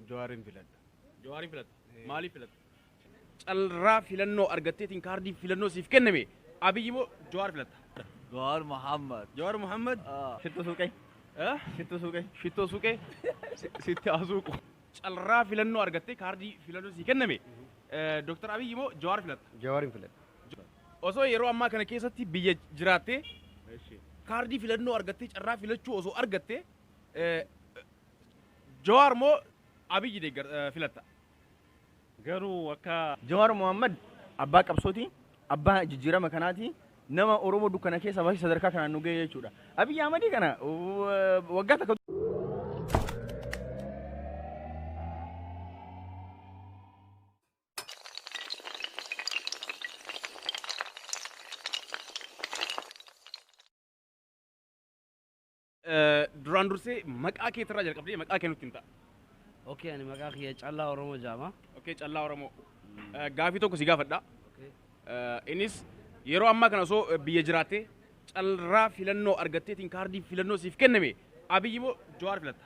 Jawaarin filadha. Jawaarin filatta. Maaliif filatta? Carraa filannoo argatteetiin kaardii filannoo siif kenname Abiyyi moo Jawaar filatta? Jawaar Mohaammed. Jawaar Mohaammed? Shittuu suuqee. Shittuu suuqee. Shittoo suuqee? Sitti haa suuqu. Carraa filannoo argattee kaardii filannoo siif kenname Dooktar Abiyyi moo Jawaar filatta? Jawaarin filadha. Osoo yeroo ammaa kana keessatti biyya jiraattee kaardii filannoo argattee carraa filachuu osoo argattee Jawaar moo Abiyyi deeggar filatta? Garuu akka Jawaar Mohaammed abbaa qabsooti, abbaa jijjiirama kanaati, nama Oromoo dukkana keessa baasee sadarkaa kanaan nu ga'e jechuudha. Abiyyi Ahmadii kana waggaa takka Duraan dursee maqaa keetirraa jalqabdee maqaa kee nutti himta. Okay, ani maqaa kiyya Callaa Oromoo jedhama. Okay, Callaa Oromoo. Gaafii tokko si gaafadha. Innis yeroo ammaa kana osoo biyya jiraattee carraa filannoo argatteetiin kaardii filannoo siif kenname Abiyyi moo Jawaar filatta?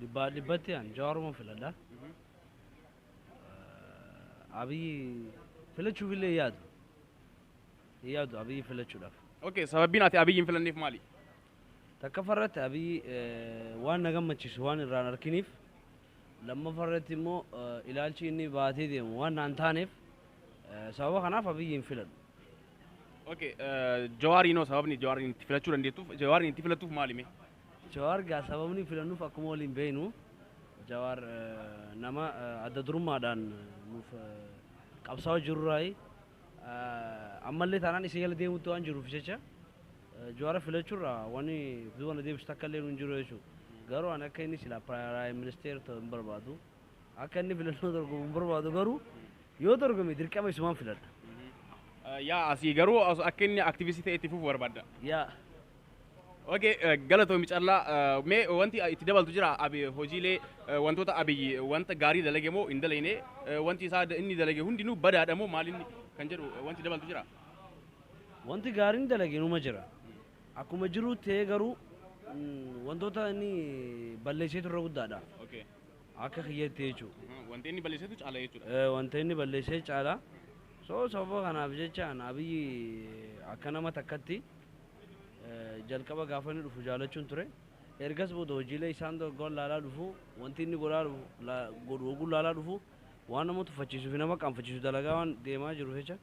Dhibbaa dhibbatti ani Jawaaruma filadha. Abiyyi filachuuf illee yaadu. Yaadu Abiyyi filachuudhaaf. Okay, sababiin ati Abiyyi hin filanneef maali? Takkaffaa irratti Abiyyi waan na gammachiisu waan irraan arginiif, lammaffaa irratti immoo ilaalchi inni baatee deemu waan naan taaneef sababa kanaaf Abiyyi hin filadhu. Okay, Jawaariinoo sababni Jawaariin itti filachuu dandeettuuf Jawaariin itti filattuuf maali mee? Jawaar gaa sababni filannuuf akkuma waliin beeknu Jawaar nama adda durummaadhaan nuuf qabsaa'aa jirurraayi. Ammallee taanaan isa jala deemutti waan jiruuf jecha Jawaara filachuurraa wanni duuba na deebisu takka illee hin jiru jechuudha. Garuu ani akka inni silaa piraayim ministeera ta'u hin barbaadu. Akka inni filannoo dorgomu hin barbaadu garuu yoo dorgome dirqama isumaan filadha. Yaa asii garuu akka inni aktivistii ta'e itti fufuu barbaadda. Yaa. Okay, galatoomi Callaa. Mee wanti itti dabaltu jira hojiilee wantoota Abiyyi wanta gaarii dalage moo hin dalagne wanti isaa inni dalage hundinuu badaadha moo maal inni kan jedhu wanti dabaltu jira? Wanti gaariin dalage numa jira. Akkuma jiru ta'ee garuu wantoota inni balleesseetu irra guddaadha. Okay. Akka kiyyaatti jechuudha. Wanti inni balleesseetu caala jechuudha. Wanta inni balleessee caala. So sababa kanaaf jecha Abiyyi akka nama takkatti jalqaba gaafa inni dhufu jaalachuun ture. Ergas booda hojiilee isaan dorgoon laalaa dhufu wanti inni godhaa godhu oguu laalaa dhufu waan nama tuffachiisuu fi nama qaanfachiisu dalagaa waan deemaa jiru jecha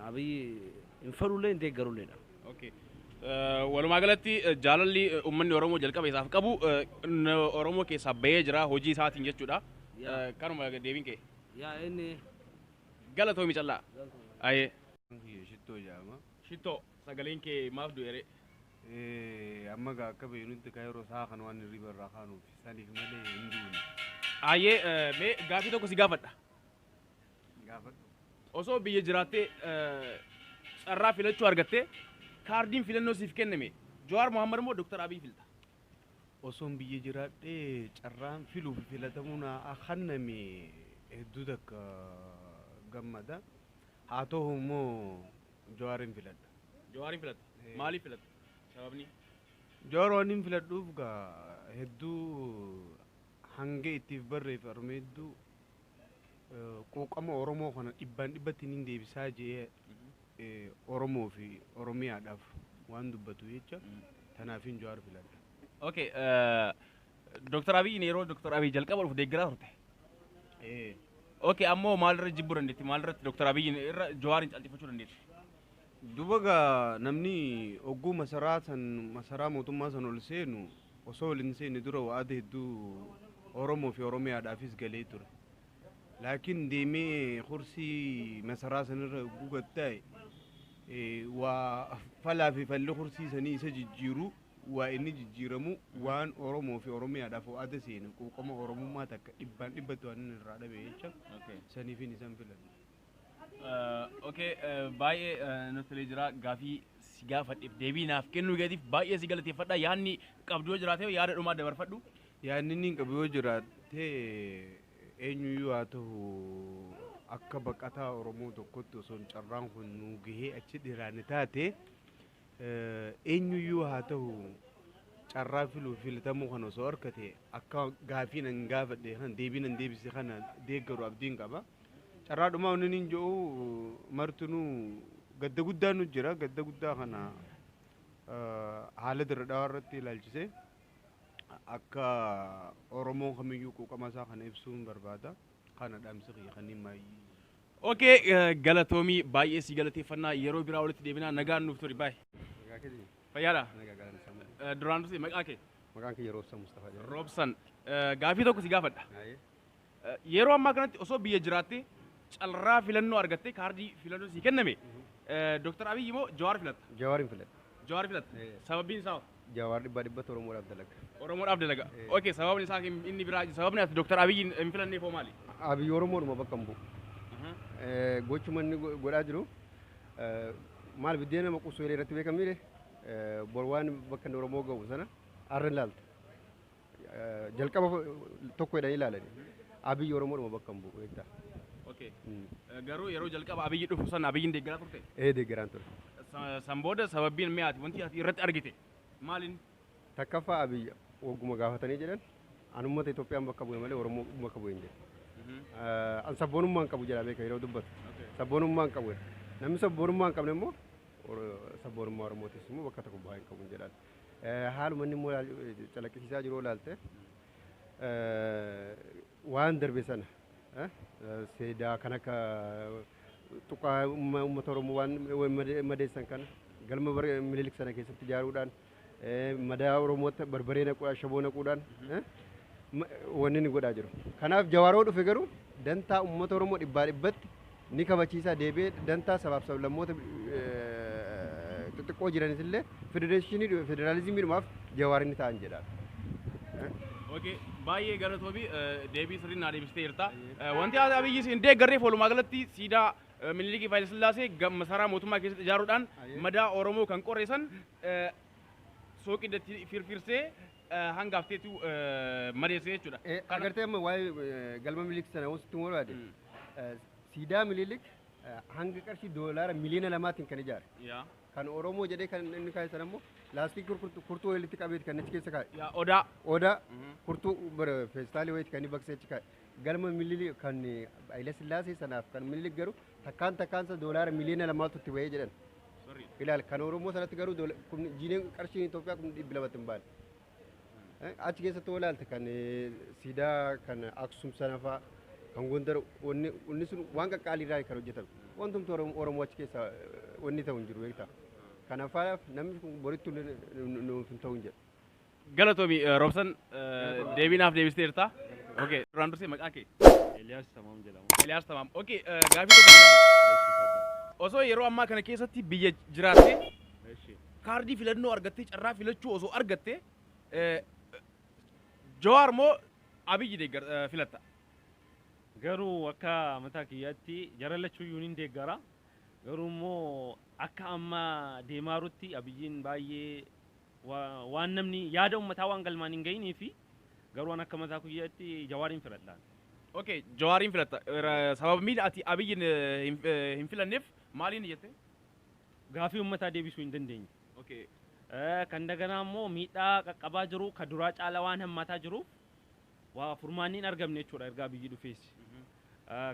Abiyyi hin fedhullee hin deeggarulleedha. Okay. Walumaa galatti jaalalli uummanni Oromoo jalqaba isaaf qabu Oromoo keessaa bahee jira hojii isaatiin jechuudha. Kanuma deebiin kee. Yaa inni. Galatoomi Callaa. Ayee. Shittoo jedhama. Shittoo sagaleen kee maaf du'e ree? Amma gaa akka beeknutti kan yeroo isaa kan waan hirriba irraa kaanuuf saniif malee hin duune. Ayee mee gaafii tokko si gaafadha. Gaafadhu. Osoo biyya jiraattee carraa filachuu argattee kaardiin filannoo siif kenname Jawaar Mohaammed moo Dooktar Abiy filta? Osoon biyya jiraadhee carraan filuuf filatamuu naa kenname hedduu takka gammada. Haa ta'u immoo Jawaarin filadha. Jawaarin filatta? Maaliif filatta? Sababni? Jawaar waan hin filadhuuf gaa hedduu hanga ittiif barreeffame hedduu quuqama Oromoo kana dhibbaan dhibbatti niin deebisaa jedhee Oromoo fi Oromiyaadhaaf waan dubbatu jecha tanaafin Jawaar filadha. Okay, Dooktar Abiyyiin yeroo Dooktar Abiy jalqaba dhufu deeggaraa turte? Okay, ammoo maalirra jibbuu dandeetti? Maalirratti Dooktar Abiyyiin irra Jawaarin caalchifachuu dandeetti? Duuba gaa namni ogguu masaraa san masaraa mootummaa san ol seenu osoo ol hin seenne dura wa'aada hedduu Oromoo fi Oromiyaadhaafis galee ture. Laakiin deemee kursii masaraa sanirra ogguu gad taa'e waa falaa fi falli kursii sanii isa jijjiiru waa inni jijjiiramu waan Oromoo fi Oromiyaadhaaf wa'aada seene quuqama Oromummaa takka dhibbaan dhibbatti waan inni irraa dhabe jecha saniifin isan filadha. Okay, baay'ee natti tolee jira. Gaafii si gaafadheef deebii naaf kennuu keetiif baay'ee si galateeffadha. Yaadni qabdu yoo jiraate yaada dhumaa dabarfadhu. Yaadni inni qabu yoo jiraate eenyuyyuu haa ta'u akka baqataa Oromoo tokkotti osoo carraan kun nu gahee achi dhiraanne taate eenyuyyuu haa ta'u Carraa filuu filatamuu kana osoo argate, akka gaafii nan gaafadhe kan deebii nan deebise kana deeggaru abdiin qaba. Carraa dhumaa wanni niin jedhu, martinuu gadda guddaa nu jira. Gadda guddaa kana haala Dirre Dhawaa irratti ilaalchise akka Oromoon kamiyyuu quuqama isaa kana ibsuun barbaada. Kana dhaamsi kiyya kanneen maayii. Okay, galatoomii, baay'ee si galateeffannaa. Yeroo biraa walitti deebinaa, nagaan nuuf turi, baay'ee. Fayyaadha. Duraan dursee maqaa kee? Maqaan kiyya Roobsan Mustafaa jedhama. Roobsan, gaafii tokko si gaafadha. Yeroo ammaa kanatti osoo biyya jiraatte, carraa filannoo argatte, kaardii filannoo si kenname, Dr. Abiyyi moo Jawaar filatta? Jawaarin filadha. Jawaar filatta. Sababbiin isaa hoo? Jawaar dhibbaa dhibbatti Oromoodhaaf dalaga. Oromoodhaaf dalaga. Okay, sababni isaa inni biraa, sababni ati Dr. Abiyyi hin filanneef hoo maali? Abiyyi Oromoodhuma bakka hin bu'u. Gochuma inni godhaa jiru maal biddeena nama qusuu irratti beekamire, bor waan bakka inni Oromoo ga'u sana har'a ilaalta. Jalqaba tokko jedhanii ilaalani. Abiyyi Oromoodhuma bakka hin bu'u beektaa. Okay. Garuu yeroo jalqaba Abiyyi dhufu sana Abiyyiin deeggaraa turte? Ee, deeggaraan ture. San booda sababbiin mi'aati wanti ati irratti argite maaliin? Takkaffaa, Abiyyi wagguma gaafatanii jedhan, an uummata Itoophiyaan bakka bu'e malee Oromoo bakka bu'e hin jedhu. An sabboonummaa hin qabu jedha beeka yeroo dubbatu. Sabboonummaa hin qabu jedha. Namni sabboonummaa hin qabne immoo sabboonummaa Oromootis immoo bakka tokko bu'aa hin qabu jedhaan. Haaluma inni immoo calaqqisiisaa jiru ilaalte, waan darbe sana seedaa kan akka tuqaa uummata Oromoo waan madeessan kana galma Minilik sana keessatti ijaaruudhaan, madaa Oromootti barbaree naquudhaan, shaboo naquudhaan wanni inni godhaa jiru. Kanaaf Jawaaroo dhufe garuu dantaa uummata Oromoo dhibbaa dhibbatti ni kabachiisaa, deebi'ee dantaa sabaaf sablammoota xixiqqoo jiranis illee federeeshinii federaalizimiidhumaaf Jawaar inni ta'an jedha. Okay, baay'ee galatoomi, deebii sirrii naa deebistee jirta. Wanti ati Abiyyi hin deeggarreef walumaa galatti siidaa Minilikii fi Hayilasillaasee masaraa mootummaa keessatti ijaaruudhaan madaa Oromoo kan qorreessan sooqiddatti firfirsee hanga hafteetu madeesse jechuudha. Agartee, amma waa'ee galma Minilik sana sitti barbaade, siidaa Minilik hanga qarshii doolaara miliyoona 2tiin kan ijaare. Kan Oromoo jedhee kan inni kaa'e sana immoo laastikii kurtuu walitti qabeeti kan achi keessa kaa'e. Yaa, odaa. Odaa kurtuu feestaalii wayiiti kan inni baqsee achi kaa'e. Galma Minilik kan Hayila Sillaasee sanaaf kan Minilik garuu takkaan takkaan isa doolaara miliyoona 2tu itti bahee jedhan. Ilaali, kan Oromoo sanatti garuu jiineen qarshiin Itoophiyaa 200,000tti hin baane. Achi keessatti yoo ilaalte, kan siidaa kan Aksum sana fa'aa, kan Gondar, wanni sun waan qaqqaalii irraa kan hojjetame. Wantumti Oromoo achi keessa wanni ta'u hin jiru beektaa. Kanaaf namni kun boritti nuuf hin ta'u hin jedhu. Galatoomi Roobsan, deebii naaf deebistee jirta. Okay, duraan dursee maqaa kee? Eliyaas Tamaam jedhama. Eliyaas Tamaam. Okay, gaafii tokko si gaafadha. Osoo yeroo ammaa kana keessatti biyya jiraatte, kaardii filannoo argattee, carraa filachuu osoo argatte, Jawaar moo Abiyyi deeggar filatta? Garuu akka mataa kiyyaatti jara lachuuyyuu ni deeggara. Garuu immoo akka amma deemaa jirutti Abiyyiin baay'ee waan namni yaada uummataa waan galmaan hin gahinii fi garuu an akka mataa kiyyaatti Jawaariin filadha. Okay, Jawaariin filatta. Sababni ati Abiyyiin hin filanneef maaliin jette? Gaafii uummataa deebisuu hin dandeenye. Kan daganaa immoo miidhaa qaqqabaa jiru ka duraa caala waan hammaataa jiruuf waa furmaanni hin argamne jechuudha ergaa Abiyyi dhufees.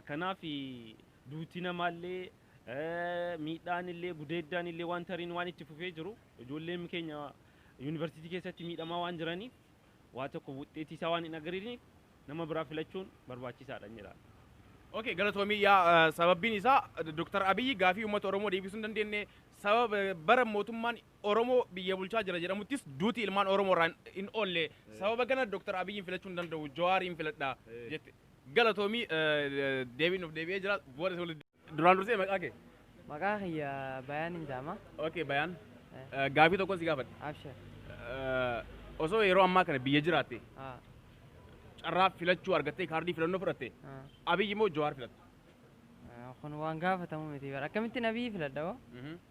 Kanaaf duuti namaallee, miidhaan illee, gudeeddaan illee waan tariin waan itti fufee jiru, ijoolleen keenya yuunivarsiitii keessatti miidhamaa waan jiraniif, waa tokko wuxxeetii isaa waan hin agariniif nama biraa filachuun barbaachisaadha jedha. Okay, galatoomii. Yaa, sababbiin isaa Dr. Abiyyi gaafii uummata Oromoo deebisuu hin dandeenye, sababa bara mootummaan Oromoo biyya bulchaa jira jedhamuttis duuti ilmaan Oromoo irraa hin oolle. Sababa kana Dr. Abiyyiin filachuu hin danda'u, Jawaariin filadha jette. Galatoomii, deebiin nuuf deebi'ee jira. Booda si walitti. Duraan dursee maqaa kee? Maqaa kiyya Bayaan hin jedhama. Okay, Bayaan. Gaafii tokko si gaafadha. Abshir. Osoo yeroo ammaa kana biyya jiraatte, carraa filachuu argattee, kaardii filannoo fudhatte, Abiyyi moo Jawaar filatta? Kun waan gaafatamu miti bara. Akkamittiin Abiyyi filadha hoo?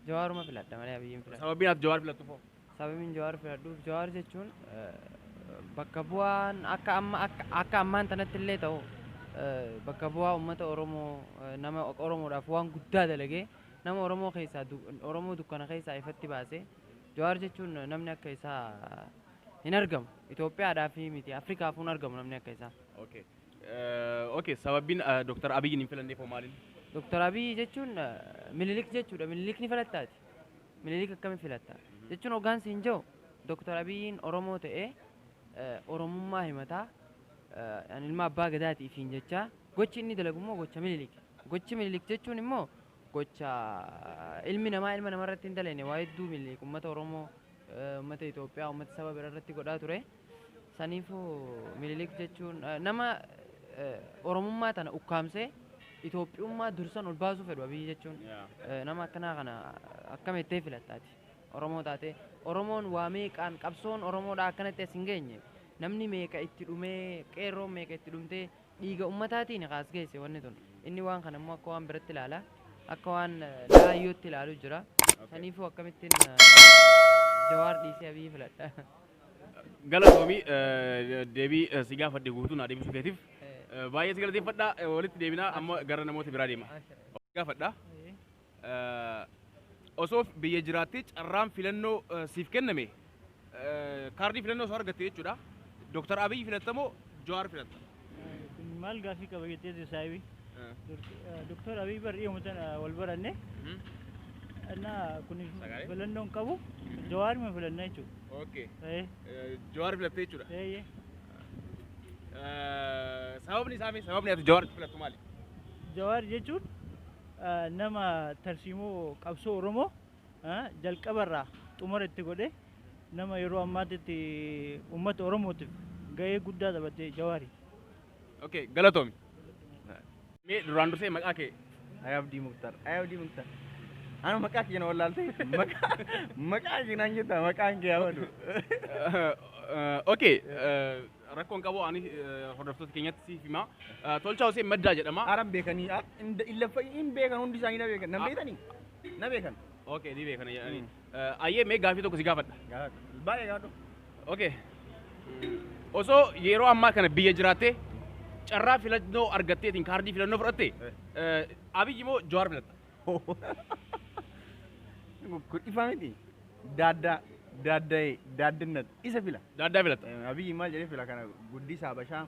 Jawaaruma filadha malee Abiyyiin filadha. Sababiin ati Jawaar filattuuf hoo? Sababiin Jawaar filadhuuf, Jawaar jechuun bakka bu'aan akka amma akka ammaan tanatti illee ta'u bakka bu'aa uummata Oromoo, nama Oromoodhaaf waan guddaa dalagee, nama Oromoo keessaa Oromoo dukkana keessaa ifatti baase. Jawaar jechuun namni akka isaa Hin argamu. Itoophiyaadhaaf miti, Afrikaafuu hin argamu namni akka isaa. Okay. Okay, sababbiin Dr. Abiyyiin hin filanneef hoo maaliin? Dr. Abiy jechuun Minilik jechuudha. Minilik ni filattaati. Minilik akkamiin filatta? Jechuun hoggaansi hin jiru. Dr. Abiyyiin Oromoo ta'ee, Oromummaa himataa, ani ilma abbaa gadaati ifiin jecha, gochi inni dalagu immoo gocha Minilik. Gochi Minilik jechuun immoo gocha ilmi namaa ilma namarratti hin dalagne. Waa hedduu Minilik uummata Oromoo, uummata Itoophiyaa, uummata saba bira irratti godhaa ture. Saniifuu Minilik jechuun nama Oromummaa tana ukkaamsee Itoophiyummaa dursan ol baasuu fedhu Abiyyi jechuun. Nama akkanaa kana akkamittee filattaati? Oromoo taate, Oromoon waa meeqaan qabsoon Oromoodhaa akkanatti as hin geenye. Namni meeqa itti dhumee, qeerroon meeqa itti dhumtee, dhiiga ummataatiin kaas geesse wanni tun. Inni waan kana immoo akka waan biratti ilaala. Akka waan laayyootti ilaalu jira. Saniifuu akkamittiin Jawaar dhiisee Abiyyi filadha? Galatoomii, deebii si gaafadhe guutuu naa deebisuu keetiif. Baay'ee si galateeffadha. Walitti deebinaa, amma gara namoota biraa deema. Gaafadha. Osoo biyya jiraattee carraan filannoo siif kenname, kaardii filannoo osoo argatte jechuudha. Dr. Abiyyi filatta moo Jawaar filatta? Kun maal gaaffii qaba jettee, saahibii? Doktor Abiy bar dhiyoo tana wal baranne. እና kun filannoon qabu, Jawaaruma filanna jechuudha. Okay. Jawaar filatte jechuudha. Eeyyee. Sababni isaa mee, sababni ati Jawaar filattu maali? Jawaar jechuun nama tarsiimoo qabsoo Oromoo jalqabarraa xumura itti godhe, nama yeroo ammaatitti uummata Oromootiif gahee guddaa taphate Jawaari. Okay, galatoomi. Mee duraan dursee maqaa kee? Ayabdii Muktar. Ayabdii Muktar. Ana maqaa kiyya na wallaaltee, maqaa kee naan jetta, maqaan kee hawadu. Okay, rakkoon qabu, ani hordoftoota keenyatti siif hima. Tolchaa Hussein Maddaa jedhama. Aran beekanii hin beekan, hundi isaanii na beekan. Na beekanii? Na beekan. Okay, ni beekan jedhanii. Ayyee, mee gaafii tokko si gaafadha. Baay'ee gaafadhu. Okay. Osoo yeroo ammaa kana biyya jiraattee carraa filannoo argatteetiin kaardii filannoo fudhatte, Abiyyi moo Jawaar filatta? Kun ifaa miti. Daaddaa, daadda'ee, daaddinnat isa fila. Daaddaa filatta. Abiyyi maal jedhee fila? Kana guddisa Habashaa,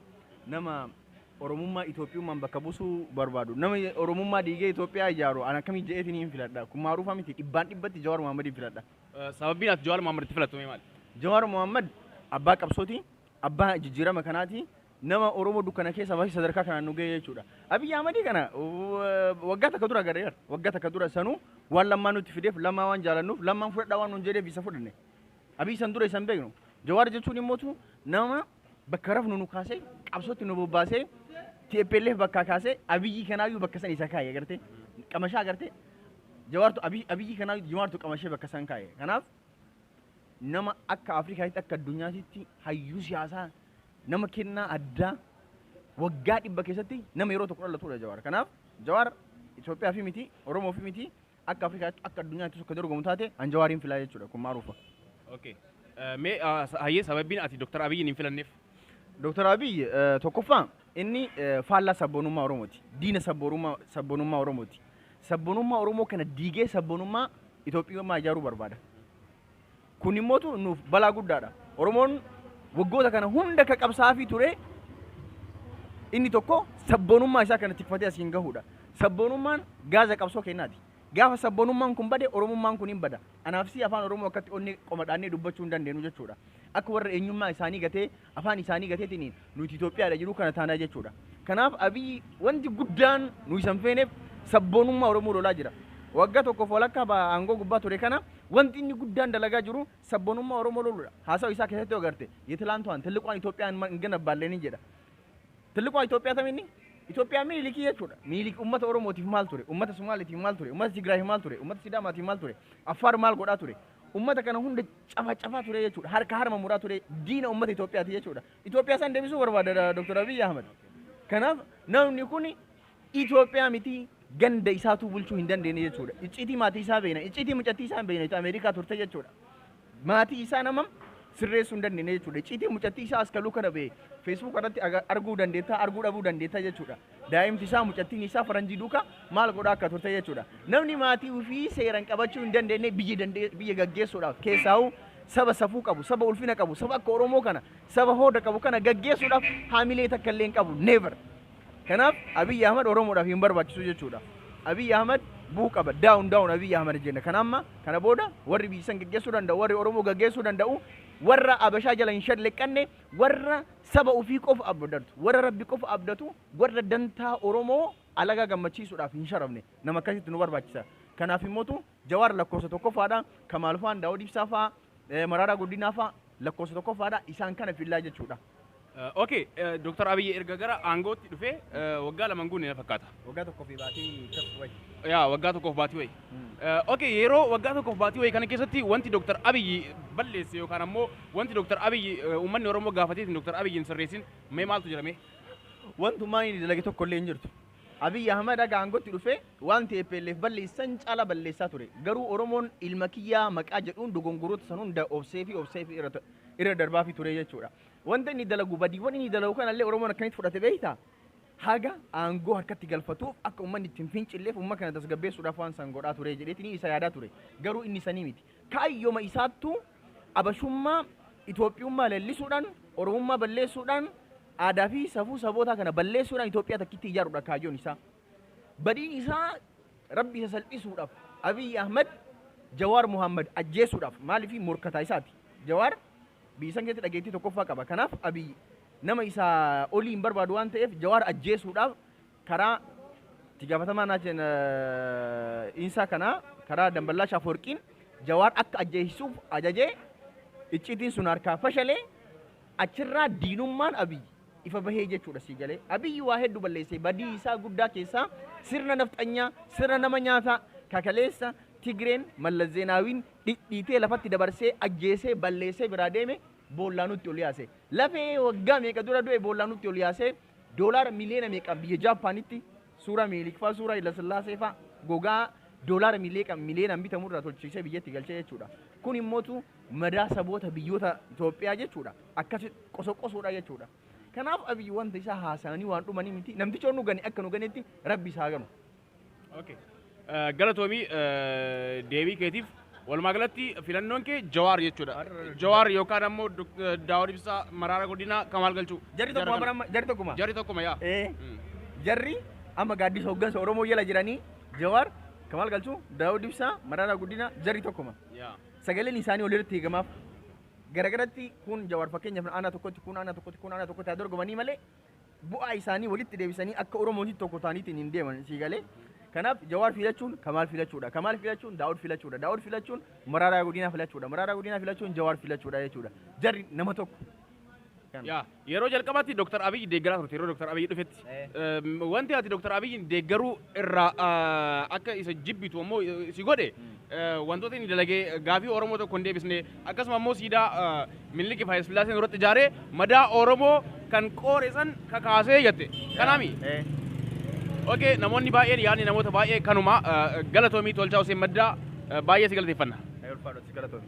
nama Oromummaa Itoophiyummaan bakka buusuu barbaadu, nama Oromummaa diigee Itoophiyaa ijaaru, ana akkamii jedheetiin hin filadha? Kun maaruufaa miti, dhibbaan dhibbatti Jawaar Muhammadiin filadha. Sababbiin ati Jawaar Muhammad itti filattu mee maali? Jawaar Muhammad abbaa qabsooti, abbaa jijjiirama kanaati, nama Oromoo dukkana keessa baasee sadarkaa kanaan nu ga'e jechuudha. Abiyyi Ahmadii kana waggaa takka dura agarreera. Waggaa takka dura sanuu waan Lammaa nutti fideef, Lammaa waan jaalannuuf, Lammaan fudhadhaa waan nuun jedheef isa fudhanne. Abiyyi san dura isa hin beeknu. Jawaar jechuun immootu nama bakka rafnu nu kaasee, qabsootti nu bobbaasee, TPLF bakkaa kaasee, Abiyyi kanaayyuu bakka san isa kaa'e agartee. Qamashaa agartee. Jawaartu Abiyyi kanaayyuu Jawaartu qamashee bakka san kaa'e. Kanaaf nama akka Afrikaatti, akka addunyaatti hayyuu siyaasaa, nama kennaa addaa, waggaa 100 keessatti nama yeroo tokko dhalatudha Jawaar. Kanaaf Jawaar Itoophiyaa fi miti, Oromoo fi miti, akka Afrikaatti, akka addunyaatti akka dorgomu taate, an Jawaariin filaa jechuudha. Kun maaruufa. Okay. Mee hayyee, sababbiin ati Dr. Abiyyiin hin filanneef? Dr. Abiy tokkoffaa inni faallaa sabboonummaa Oromooti. Diina sabboonummaa Oromooti. Sabboonummaa Oromoo kana diigee sabboonummaa Itoophiyummaa ijaaruu barbaada. Kun immootu nuuf balaa guddaadha. Oromoon waggoota kana hunda akka qabsaa'aa ture inni tokko sabboonummaa isaa kana tikfatee asiin gahuudha. Sabboonummaan gaaza qabsoo kennaati. Gaafa sabboonummaan kun bade, Oromummaan kun hin bada. Anaaf si afaan Oromoo akkatti onnee qomadhaannee dubbachuu hin dandeenyu jechuudha. Akka warra eenyummaa isaanii gatee, afaan isaanii gateetiin nuti Itoophiyaadha jiru kana taanaa jechuudha. Kanaaf Abiyyi wanti guddaan nu isan feeneef sabboonummaa Oromoo lolaa jira. Waggaa tokkoof walakkaa aangoo gubbaa ture kana wanti inni guddaan dalagaa jiru sabboonummaa Oromoo loluudha. Haasawa isaa keessatti yoo agarte, የትላንቷን ትልቋን ኢትዮጵያን እንገነባለን jedha. ትልቋ Itoophiyaa tam inni? Itoophiyaa Minilikii jechuudha. Minilik uummata Oromootiif maal ture? Uummata Somaaliitiif maal ture? Uummata Tigraayiif maal ture? Uummata Sidaamaatiif maal ture? Affaar maal godhaa ture? Uummata kana hunda cafa cafaa ture jechuudha. Harka harma muraa ture. Diina uummata Itoophiyaati jechuudha. Itoophiyaa san deebisuu barbaada Dr. Abiy Ahmed. Kanaaf namni kun Itoophiyaa miti, ganda isaatuu bulchuu hin dandeenye jechuudha. Icciitii maatii isaa beekna. Icciitii mucattii isaa hin beekna. Ameerikaa turte jechuudha. Maatii isaa nama sirreessuu hin dandeenye jechuudha. Icciitii mucattii isaa as kaluu kana ba'e Facebook irratti arguu dandeetta, arguu dhabuu dandeetta jechuudha. Daa'imti isaa, mucattiin isaa faranjii duukaa maal godhaa akka turte jechuudha. Namni maatii ofii seeraan qabachuu hin dandeenye biyya gaggeessuudhaaf, keessaa'u Saba safuu qabu, saba ulfina qabu, saba akka Oromoo kana, saba hooda qabu kana gaggeessuudhaaf haamilee takka illee hin qabu. Never. Kanaaf Abiyyi Ahmad Oromoodhaaf hin barbaachisu jechuudha. Abiyyi Ahmad bu'uu qaba. Down down Abiyyi Ahmad jenna. Kana amma kana booda warri biyya san gaggeessuu danda'u, warri Oromoo gaggeessuu danda'u, warra Abashaa jala hin shalleqqanne, warra saba ofii qofa abdatu, warra Rabbi qofa abdatu, warra dantaa Oromoo alagaa gammachiisuudhaaf hin sharafne nama akkasitti nu barbaachisa. Kanaaf immootu Jawaar lakkoofsa tokkoffaadha. Kamaal fa'aan, Daawud Ibsaa fa'aa, Maraaraa Guddinaa fa'aa lakkoofsa tokkoffaadha. Isaan kana fillaa jechuudha. Okay, Dr. Abiyyi erga gara aangootti dhufee waggaa 2 hin guunne na fakkaata. Waggaa tokkoo fi baatii tokko wayi. Yaa, waggaa tokkoof baatii wayi. Okay, yeroo waggaa tokkoof baatii wayi kana keessatti wanti Dr. Abiyyi balleesse yookaan ammoo wanti Dr. Abiyyi uummanni Oromoo gaafateetiin Dr. Abiyyi hin sirreessin mee maaltu jira mee? Wantummaa inni dalage tokko illee hin jirtu. Abiyyi Ahmad haga aangootti dhufee waan TPLF balleessan caalaa balleessaa ture. Garuu Oromoon ilma kiyyaa maqaa jedhuun dogongoroota san hunda obsee fi obsee fi irra darbaa fi ture jechuudha. Wanta inni dalagu, badiiwwan inni dalagu kanallee Oromoon akkamitti fudhate beektaa? Haga aangoo harkatti galfatuuf, akka uummanni ittiin fincilleef, uummata kana tasgabbeessuudhaaf waan san godhaa ture jedheetiin isa yaadaa ture. Garuu inni sanii miti. Kaayyooma isaattuu abashummaa Itoophiyummaa leellisuudhaan, Oromummaa balleessuudhaan, aadaa fi safuu sabootaa kana balleessuudhaan Itoophiyaa takkitti ijaaruudha kaayyoon isaa. Badiin isaa Rabbi isa salphisuudhaaf Abiyyi Ahmad Jawaar Muhammad ajjeesuudhaaf, maaliif morkataa isaati. Jawaar biyya san keessatti dhageettii tokkoffaa qaba. Kanaaf Abiyyi nama isaa olii hin barbaadu waan ta'eef Jawaar ajjeesuudhaaf karaa itti gaafatamaa insaa kanaa, karaa Damballaa Shaafoorqiin Jawaar akka ajjeesisuuf ajajee, icciitiin sun harkaa fashalee, achirraa diinummaan Abiyyi ifa bahee jechuudha sii galee. Abiyyi waa hedduu balleessee, badii isaa guddaa keessaa sirna nafxanyaa, sirna nama nyaataa kakaleessa Tigreen Mallas Zeenaawiin dhidhiitee lafatti dabarsee ajjeesee balleessee biraa deeme boollaanutti ol yaase. Lafee waggaa meeqa dura du'e boollaanutti ol yaasee, doolaara miliyoona meeqaan biyya Jaappaanitti suuraa Minilik fa'aa, suuraa Hayilasillaasee fa'aa gogaa doolaara miliyoonaan bitamurraa tolchisee biyyatti galchee jechuudha. Kun immootu madaa saboota biyyoota Itoophiyaa jechuudha. Akkasi qosoqosuudha jechuudha. Kanaaf Abiyyi wanta isaa haasa'anii waan dhumanii miti. Namtichi nu gane akka nu ganetti Rabbi isaa ganu. Okay. Galatoomii deebii keetiif. Walumaa galatti filannoon kee Jawaar jechuudha. Jawaar yookaan ammoo Daawud Ibsaa, Maraara Guddinaa, Kamaal Galchuu. Jarri tokkuma bara amma, jarri tokkuma. Jarri tokkuma yaa. Jarri amma gaaddisa hooggansa Oromoo jala jiranii Jawaar, Kamaal Galchuu, Daawud Ibsaa, Maraara Guddinaa jarri tokkuma. Sagaleen isaanii walirratti eegamaaf. Garagaratti kun Jawaar fakkeenyaaf aanaa tokkotti, kun aanaa tokkotti, kun aanaa tokkotti haa dorgomanii malee bu'aa isaanii walitti deebisanii akka Oromootti tokko ta'aniitiin hin deeman sii galee. Kanaaf Jawaar filachuun Kamaal filachuudha. Kamaal filachuun Daawud filachuudha. Daawud filachuun Maraaraa Guddinaa filachuudha. Maraaraa Guddinaa filachuun Jawaar filachuudha jechuudha. Jarri nama tokko. Yaa, yeroo jalqabaatti Dr. Abiyyi deeggaraa turte yeroo Dr. Abiyyi dhufetti. Wanti ati Dr. Abiyyi deeggaruu irraa akka isa jibbitu ammoo si godhe wantoota inni dalagee gaafii Oromoo tokko hin deebisne, akkasuma ammoo siidaa Minilik fi Hayilasillaaseen irratti ijaaree madaa Oromoo kan qoore san kakaasee jette. Kanaami? Okay, namoonni baay'een, yaadni namoota baay'ee kanuma. Galatoomii Tolchaa Hussein Maddaa, baay'ee si galateeffanna. Ulfaadho, si galatoomi.